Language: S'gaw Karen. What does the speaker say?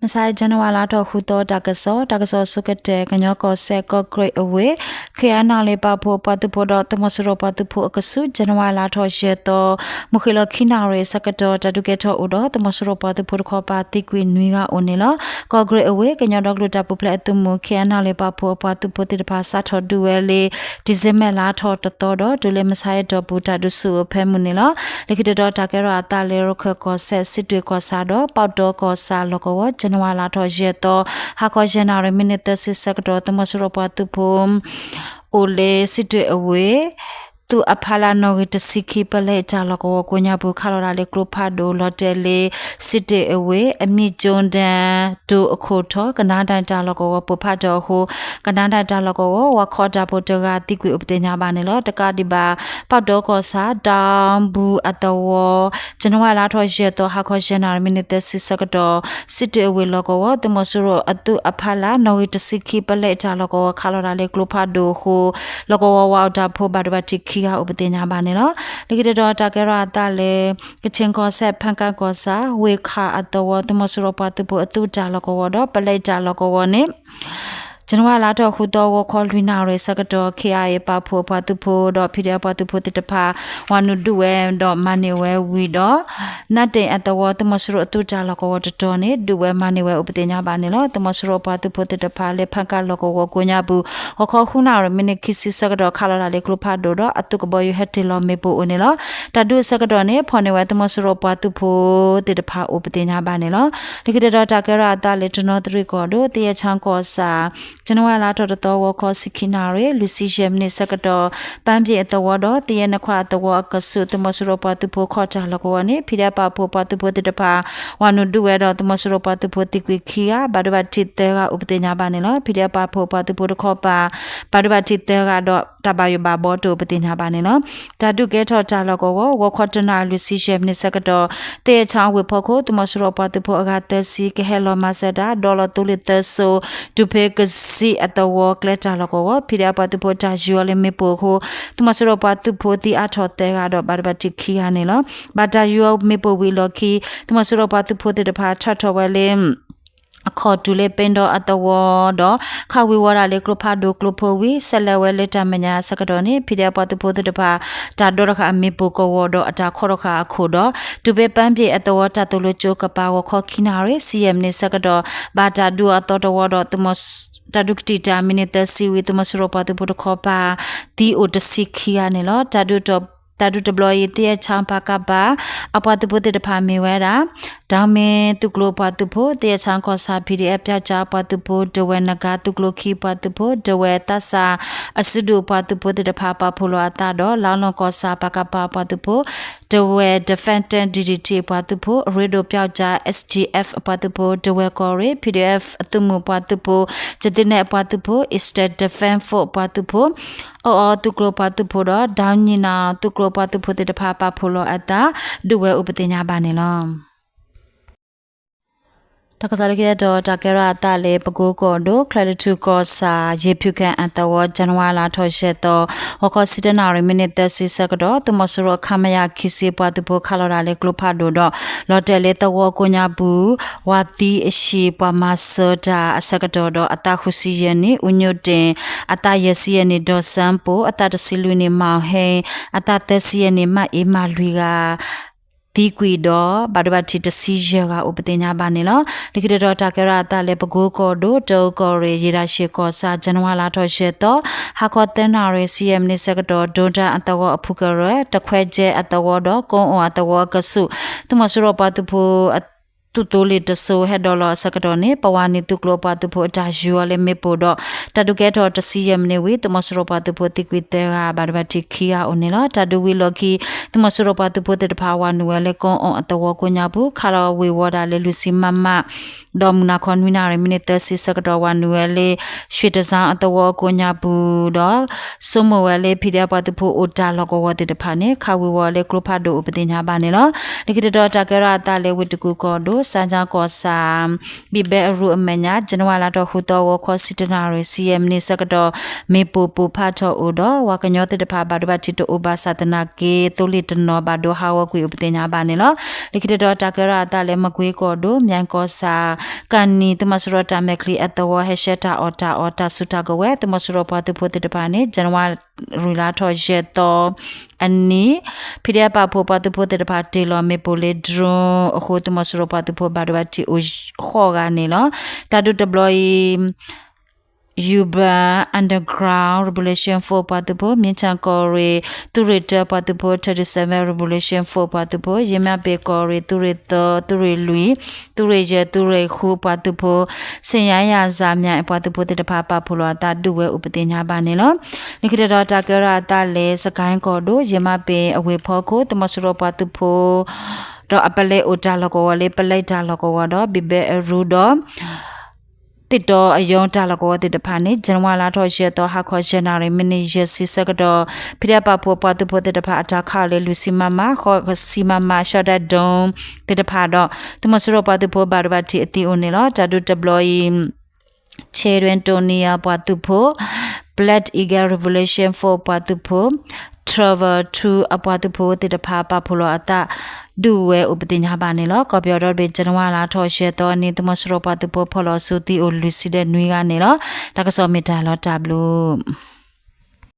မဆါ ဇန်နဝါလါထီၣ်ဃုသီ တၢ်ကစီၣ်, တၢ်ကစီၣ်ဆိကတၢၢ် ကညီကီၢ်စဲၣ် ကီၢ်ကရ့ၣ်အဝ့ၢ် ခ့ၣ်အဲၣ်နီၣ်လ့ၣ် ပာ်ဖှိၣ်ပှၤသုးဖိဒီး သုးမီၤစိရိၤပှၤသုးဖိအကဆူး ဇန်နဝါလါထီၣ်ယဲၢ်သီ မုၢ်ဃ့ၢ်လီၤခံနၣ်ရံၣ်အဆၢကတီၢ် တၢ်ဒုးကဲထီၣ်အိၣ်ဒီး သုးမီၤစိရိၤပှၤသုးဖိတခီပၤ သံကွံာ်နွံဂၤအိၣ်န့ၣ်လီၤ. ကီၢ်ကရ့ၣ်အဝ့ၢ် ကညီဒီကလုာ်တၢ်ပူၤဖျဲးအသုးမုၢ် ခ့ၣ်အဲၣ်နီၣ်လ့ၣ် ပာ်ဖှိၣ်အပှၤသုးဖိသ့ၣ်တဖၣ် စးထီၣ်ဒုးဝဲလၢ ဒံၣ်စ့ဘၢၣ်လါထီၣ်တသီဒီး တုၤလၢမဆါအံၤတီၢ်ပူၤ တၢ်ဒုးဆူၣ်အိၣ်ဖဲမုၢ်န့ၣ်လီၤ. လၢခံတတီၤ တၢ်ကဲထီၣ်အသးလၢ ရခၢၣ်ကီၢ်စဲၣ် စံးတွ့ၣ်ကီၢ်ဆၣ်ဒီး ပီၣ်တီကီၢ်ဆၣ်လီၢ်ကဝီၤ ဇန်နဝါလါထီၣ်ယဲၢ်သီ ဟါခီယဲၢ်နၣ်ရံၣ် မံးနံးသၢဆံဆၢကတီၢ် သုးမီၤစိရိၤပှၤသုးဖိ အိၣ်လၢစံးတွ့ၣ်အဝ့ၢ် သုးအဖီလာ်နီၣ်ဂံၢ်တဆံခံ ပလဲတၢ်လီၢ်ကဝီၤကိးညါပူၤ ခးလီၤဒၣ်လၢကျိဖးဒိၣ် လီၤတဲာ်လၢ စံးတွ့ၣ်အဝ့ၢ် အမံကၠိဒၢ တိၤအခိၣ်ထီၣ် ကနါဒၣ်တၢ်လီၢ်ကဝီၤပိၢ်ဖးဒိၣ်အဃိ ကနါဒၣ်တၢ်လီၢ်ကဝီၤ ဝၤခီတၢ်ဖိတဂၤ သံကွံာ်အိၣ်ပသ့ၣ်ညါဘၣ်န့ၣ်လီၤ. တကးဒံးဘၣ် ပီၣ်တီကီၢ်ဆၣ် တၢ်ဘူအသဝီ ဇန်နဝါလါထီၣ်ယဲၢ်သီ ဟါခီယဲၢ်နၣ်ရံၣ် မံးနံးသၢဆံဆၢကတီၢ် စံးတွ့ၣ်အဝ့ၢ်လီၢ်ကဝီၤ သုးမီၤစိရိၤအသုးအဖီလာ် နီၣ်ဂံၢ်တဆံခံ ပလဲတၢ်လီၢ်ကဝီၤ ခးလီၤဒၣ်လၢကျိဖးဒိၣ်အဃိ လီၢ်ကဝီၤဝၤအီၣ်တၢ်ဖိ ဘၣ်ဒိဘၣ်ထံးခံဂၤအိၣ်ပသ့ၣ်ညါဘၣ်န့ၣ်လီၤ. လၢခံတတီၤ တၢ်ကဲထီၣ်အသးလၢ ကခ့ၣ်ကီၢ်စဲၣ် ဖၣ်ကၣ်ကီၢ်ဆၣ် ဝ့ၢ်ခၣ်အသဝီ သုးမီၤစိရိၤပှၤသုးဖိအသုးတၢ်လီၢ်ကဝီၤဒီး ပလဲတၢ်လီၢ်ကဝီၤန့ၣ် ဇန်နဝါလါထီၣ်ဃုသီ ဂီၤခီလွံၢ်နၣ်ရံၣ်ဆၢကတီၢ် ခ့ၣ်အဲၣ်အ့ၣ် ပာ်ဖှိၣ်အပှၤသုးဖိဒီး ဖံးဒဲးအပှၤသုးဖိသ့ၣ်တဖၣ် ဝၤနုာ်ဒုးဝဲဒီးမၤန့ၢ်ဝဲဝံၤဒီး နါတ့ၣ်အသဝီ သုးမီၤစိရိၤအသုးတၢ်လီၢ်ကဝီၤတတီၤန့ၣ် ဒုးဝဲမၤန့ၢ်ဝဲအိၣ်ပသ့ၣ်ညါဘၣ်န့ၣ်လီၤ. သုးမီၤစိရိၤအပှၤသုးဖိသ့ၣ်တဖၣ်လၢ ဖၣ်ကၣ်လီၢ်ကဝီၤကိးညါပူၤ ဂီၤခီဃုနၣ်ရံၣ် မံးနံးခံဆံဆၢကတီၢ် ခးလီၤဒၣ်လၢကျိဖးဒိၣ်ဒီး အသုးကဘီယူၤဟဲတ့ၢ်လီၤမ့ၣ်ပိၢ်အိၣ်န့ၣ်လီၤ. တၢ်ဒုးအဆၢကတီၢ်န့ၣ် ဖီၣ်န့ၢ်ဝဲသုးမီၤစိရိၤပှၤသုးဖိသ့ၣ်တဖၣ်အိၣ်ပသ့ၣ်ညါဘၣ်န့ၣ်လီၤ. လၢခံတတီၤ တၢ်ကဲထီၣ်အသးလၢ တနီသရံၣ်ကီၢ်ဒိၣ် သယဲၣ်ချီကီၢ်ဆၣ် ဇန်နဝါလါထီၣ်တသီ ဂီၤခီဆံခံနၣ်ရံၣ် လွံၢ်ဆံယဲၢ်မံးနံးဆၢကတီၢ် ပၣ်ဘ့ၣ်အသဝီဒီး သယဲၣ်နခွၣ်အသဝီအကဆူး သုးမီၤစိရိၤပှၤသုးဖိခီၣ်တၢ်လီၢ်ကဝီၤန့ၣ် ဖံးဒဲးပာ်ဖှိၣ်ပှၤသုးဖိသ့ၣ်တဖၣ် ဝၤနုာ်ဒုးဝဲဒီးသုးမီၤစိရိၤပှၤသုးဖိသံကွံာ်ခံဂၤ ဘၣ်ဒိဘၣ်ထံးသၢဂၤအိၣ်ပသ့ၣ်ညါဘၣ်န့ၣ်လီၤ. ဖံးဒဲးပာ်ဖှိၣ်ပှၤသုးဖိတခီပၤ ဘၣ်ဒိဘၣ်ထံးသၢဂၤဒီး တၢ်ဘၣ်ယိၣ်ဘၣ်ဘီတအိၣ်ပသ့ၣ်ညါဘၣ်န့ၣ်လီၤ. တၢ်ဒုးကဲထီၣ်တၢ်လီၢ်ကဝီၤ ဂီၤခီတနၣ်ရံၣ် လွံၢ်ဆံယဲၢ်မံးနံးဆၢကတီၢ် သယဲၣ်ချီဝ့ၢ်ဖီခိၣ် သုးမီၤစိရိၤပှၤသုးဖိအဂၤသၢဆံ ကဟဲလီၤမၤစၢၤတၢ် ဒီးလီၤသိလ့ၣ်သၢစိ တုၤဖဲကစံၣ်အသဝီကျဲတၢ်လီၢ်ကဝီၤ ဖံးဒဲးအပှၤသုးဖိတၢ်ယူၤအီၤလၢမ့ၣ်ပိၢ်အဃိ သုးမီၤစိရိၤပှၤသုးဖိသံအါထီၣ်သၢဂၤဒီး ဘၣ်ဒိဘၣ်ထံးခံဂၤန့ၣ်လီၤ. ဘၣ်တၢ်ယူၤအီၤမ့ၣ်ပိၢ်ဝံၤအလီၢ်ခံ သုးမီၤစိရိၤပှၤသုးဖိသ့ၣ်တဖၣ်ထီၣ်ထီၣ်ဝဲလၢ အခီၣ်တုၤလၢပ့ဒီအသဝီဒီး ခးဝံၤဝီၤဒၣ်လၢကျိဖးဒိၣ်ကျိဖိဝံၤ ဆဲးလဲၤဝဲလၢတၢ်မဲာ်ညါအဆၢကတီၢ်န့ၣ် ဖံးဒဲးအပှၤသုးဖိသ့ၣ်တဖၣ် တၢ်ဒိတဃာ်အမ့ၣ်ပိၢ်ကဝီၤဒီး အတၢ်ခီတဃာ်အခိၣ်ဒီး တုၤဖဲပၣ်ဘ့ၣ်အသဝီတၢ်သိၣ်လိကၠိကပၤ ဂီၤခီခံနၣ်ရံၣ် ဆံယဲၢ်မံးနံးဆၢကတီၢ် ဘၣ်တၢ်ဒုးအီၤအသီတဝီဒီး တၢ်ဒုးကတံာ်တၢ်မံးနံးသၢဆံဝံၤ သုးမီၤစိရိၤပှၤသုးဖိတခီပၤ သံအိၣ်တဆံခံဂၤန့ၣ်လီၤ. တၢ်ဒုးတဘျီအံၤ သယဲၣ်ချီပၤကးပၤ အပှၤသုးဖိသ့ၣ်တဖၣ်မ့ၢ်ဝဲဒၣ် တၢ်မ့ၢ်သုးကျိၤပှၤသုးဖိ သယဲၣ်ချီကီၢ်ဆၣ် PDF ပၠီကၠါပှၤသုးဖိ ဒဝဲၢ်နဂါသုးကျိၤခံပှၤသုးဖိ ဒဝဲၢ်သးစၢ်အစုဒုၣ်ပှၤသုးဖိသ့ၣ်တဖၣ် ပာ်ဖှိၣ်လီၤအသးဒီး လါလီၢ်ကီၢ်ဆၣ်ပၤကးပၤပှၤသုးဖိ ဒဝဲၢ် Defense Ten DDT ပှၤသုးဖိ အရ့ဒိၣ်ပၠီကၠါ SGF အပှၤသုးဖိ ဒဝဲၢ်ကီၢ်ရ့ၣ် PDF အသုးမုၢ်ပှၤသုးဖိ ကသ့နဲၣ်အပှၤသုးဖိ Eastern Defense Force ပှၤသုးဖိ အီၣ်အီသုးကျိၤပှၤသုးဖိဒီး ဒီနံၣ်နီၤသုးကျိၤပှၤသုးဖိသ့ၣ်တဖၣ် ပာ်ဖှိၣ်လီၤအသး ဒုးဝဲအိၣ်ပသ့ၣ်ညါဘၣ်န့ၣ်လီၤ. တၢ်ကစီၣ်လၢခံတတီၤ တၢ်ကဲထီၣ်အသးလၢ ပကိကီၢ်ဒိၣ် ချၢၣ်လွံၢ်ထူၣ်ကီၢ်ဆၣ် ယ့ၣ်ဖၠူၣ်ခၢၣ်အသဝီ ဇန်နဝါလါထီၣ်ယဲၢ်သီ ဂီၤခီဆံတနၣ်ရံၣ် မံးနံးသၢဆံဆၢကတီၢ် သုးမီၤစိရိၤ ခမရ ခံဆံ ပှၤသုးဖိခးလီၤဒၣ်လၢကျိဖးဒိၣ်ဒီး လီၤတဲာ်လၢသဝီကိးညါပူၤ ဝၤသံအဟံၣ် ပှၤမၤစၢၤတၢ်အဆၢကတီၢ်ဒီး အသးဃုဆံယဲၢ်နံၣ် အူညိတ့ၣ် အသးယဲၢ်ဆံယဲၢ်နံၣ် ဒီးစၢၣ်ပိၢ် အသးတဆံလွံၢ်နံၣ် မၢ်ဟဲ အသးသၢဆံယဲၢ်နံၣ် မၣ်အ့မၢ်လွံၢ်ဂၤ သံကွံာ်ဒီး ဘၣ်ဒိဘၣ်ထံးတဆံယဲၢ်ဂၤအိၣ်ပသ့ၣ်ညါဘၣ်န့ၣ်လီၤ. လၢခံတတီၤ တၢ်ကဲထီၣ်အသးလၢ ပကိကီၢ်ဒိၣ် တၢအူကီၢ်ရ့ၣ် ယ့ၣ်ဒၣ်ရှ့ၣ်ကီၢ်ဆၣ် ဇန်နဝါလါထီၣ်ယဲၢ်သီ ဟါခီသၢနၣ်ရံၣ် ဆံယဲၢ်မံးနံးဆၢကတီၢ် ဒိတၢ်အသဝီအဖုကရၢ တခွဲကဲအသဝီဒီး ကိအီၣ်အသဝီအကဆူး သုးမီၤစိရိၤပှၤသုးဖိ အသုးသိလ့ၣ်တစိၤ ဟဲဒိးလီၤအဆၢကတီၢ်န့ၣ် ပဝၤနံၤသုးကျိၤအပှၤသုးဖိအတၢ်ယူၤအီၤလၢမ့ၣ်ပိၢ်ဒီး တၢ်ဒုးကဲထီၣ်တဆံယဲၢ်မံးနံးဝံၤ သုးမီၤစိရိၤပှၤသုးဖိသံကွံာ်သၢဂၤ ဘၣ်ဒိဘၣ်ထံးခံဂၤအိၣ်န့ၣ်လီၤ. တၢ်ဒုးဝံၤအလီၢ်ခံ သုးမီၤစိရိၤပှၤသုးဖိသ့ၣ်တဖၣ် ဝၤနုာ်ဝဲလၢကိအီၣ်အသဝီကိးညါပူၤ ခးလီၤဝ့ၢ်ဝီၤဒၣ်လၢလွံၢ်ဆံမမ ဒီးမုၢ်နၤခီနွံနၣ်ရံၣ် မံးနံးသၢဆံဆၢကတီၢ် ဝၤနုာ်ဝဲလၢ ရွှ့ၣ်တစၣ်အသဝီအကိးညါပူၤဒီး ဆိကမိၣ်ဝဲလၢ ဖံးဒဲးပှၤသုးဖိအိၣ်တၢ်လီၢ်ကဝီၤသ့ၣ်တဖၣ်န့ၣ် ခးဝံၤဝီၤလၢကျိဖးဒိၣ်အိၣ်ပသ့ၣ်ညါဘၣ်န့ၣ်လီၤ. လၢခံတတီၤ တၢ်ကဲထီၣ်အသးလၢ ဝ့ၢ်တကူၣ်ကီၢ်ဒိၣ် စါညါကီၢ်ဆၣ် ဘံၣ်ဘဲအရူအမဲာ်ညါ ဇန်နဝါလါထီၣ်ဃုသီဂီၤခီဆံတနၣ်ရံၣ် ဆံယဲၢ်မံးနံးဆၢကတီၢ် မ့ၣ်ပိၢ်ပိၢ်ဖးထီၣ်အိၣ်ဒီး ပှၤကညီသ့ၣ်တဖၣ်ဘၣ်ဒိဘၣ်ထံးတအိၣ်ဘၣ်ဆၣ်သနာ်က့ သိလ့ၣ်တနီၤဘၣ်ဒိဟးဂီၤကွံာ်အိၣ်ပသ့ၣ်ညါဘၣ်န့ၣ်လီၤ. လၢခံတတီၤတၢ်ကဲထီၣ်အသးလၢမကွ့ကီၢ်ဒိၣ် မၠဲၣ်ကီၢ်ဆၣ် ကၣ်နံၣ် သုးမီၤစိရိၤတၢ်မဲာ်ချံအသဝီ ဟဲရှဲတၢ်အီၣ်တၢ်အီတၢ်ဆူးတၢ်ကဝဲၤ သုးမီၤစိရိၤပှၤသုးဖိသ့ၣ်တဖၣ်န့ၣ် ဇန်နဝါရံၣ်လါထီၣ်ယဲၢ်သီ အနံၤ ဖံဒဲပာ်ဖှိၣ်ပှၤသုးဖိသ့ၣ်တဖၣ်တ့ၢ်လီၤမ့ၣ်ပိၢ်လၢ drone အဃိ သုးမီၤစိရိၤပှၤသုးဖိဘၣ်ဒိဘၣ်ထံးအိၣ်ဃိးဂၤန့ၣ်လီၤ. တၢ်ဒုးတဘျီအံၤ ယူဘၢၣ် Underground Revolution Force ပှၤသုးဖိ မ့ၢ်ဆၣ်ကီၢ်ရ့ၣ် သုးရ့ၣ်တၢပှၤသုးဖိ thirty-seven Revolution Force ပှၤသုးဖိ ယ့မၣ်ပ့ၤကီၢ်ရ့ၣ် သုးရ့ၣ်သၢ သုးရ့ၣ်လွံၢ် သုးရ့ၣ်ယဲၢ် သုးရ့ၣ်ဃုပှၤသုးဖိ ဆ့ၣ်ယါယၤစၢ်မၠၣ် ပှၤသုးဖိသ့ၣ်တဖၣ်ပာ်ဖှိၣ်လီၤအသးဒုးဝဲအိၣ်ပသ့ၣ်ညါဘၣ်န့ၣ်လီၤ. လၢခံတတီၤတၢ်ကဲထီၣ်အသးလၢ စကဲၣ်ကီၢ်ဒိၣ် ယ့မၣ်ပ့ၤအဝ့ၢ်ဖီခိၣ် သုးမီၤစိရိၤပှၤသုးဖိ ဒီးအပလဲအိၣ်တၢ်လီၢ်ကဝီၤလၢ ပလဲတၢ်လီၢ်ကဝီၤဒီး ဘံၣ်ဘဲအရူဒီး သ့ၣ်တီအယိတၢ်လီၢ်ကဝီၤသ့ၣ်တဖၣ်န့ၣ် ဇန်နဝါလါထီၣ်ယဲၢ်သီ ဟါခီယဲၢ်နၣ်ရံၣ် မံးနံးယဲၢ်ဆံဆၢကတီၢ် ဖံဒဲပာ်ဖှိၣ်ပှၤသုးဖိသ့ၣ်တဖၣ်အတၢ်ခးအီၤလၢ လွံၢ်ဆံ MM ဃိးဆံ MM ရှီၣ်ဒၣ်ဒိၣ်သ့ၣ်တဖၣ်ဒီး သုးမီၤစိရိၤပှၤသုးဖိဘၣ်ဒိဘၣ်ထံးအသံအိၣ်န့ၣ်လီၤ. တၢ်ဒုးတဘျီအံၤ Children Tonia ပှၤသုးဖိ Black Eagle Revolution Force ပှၤသုးဖိ Travel Two အပှၤသုးဖိသ့ၣ်တဖၣ်ပာ်ဖှိၣ်လီၤအသး ဒုးဝဲအိၣ်ပသ့ၣ်ညါဘၣ်န့ၣ်လီၤ. ကီၢ်ပယီၤဒီတဘ့ၣ် ဇန်နဝါလါထီၣ်ယဲၢ်သီန့ၣ် သုးမီၤစိရိၤပှၤသုးဖိဖီၣ်လီၤအစုသံအိၣ်လွံၢ်ဆံဒီးနွံဂၤန့ၣ်လီၤ. တၢ်ကစီၣ်မ့ၢ်တၢ်လီၤတၢ်ဘျုး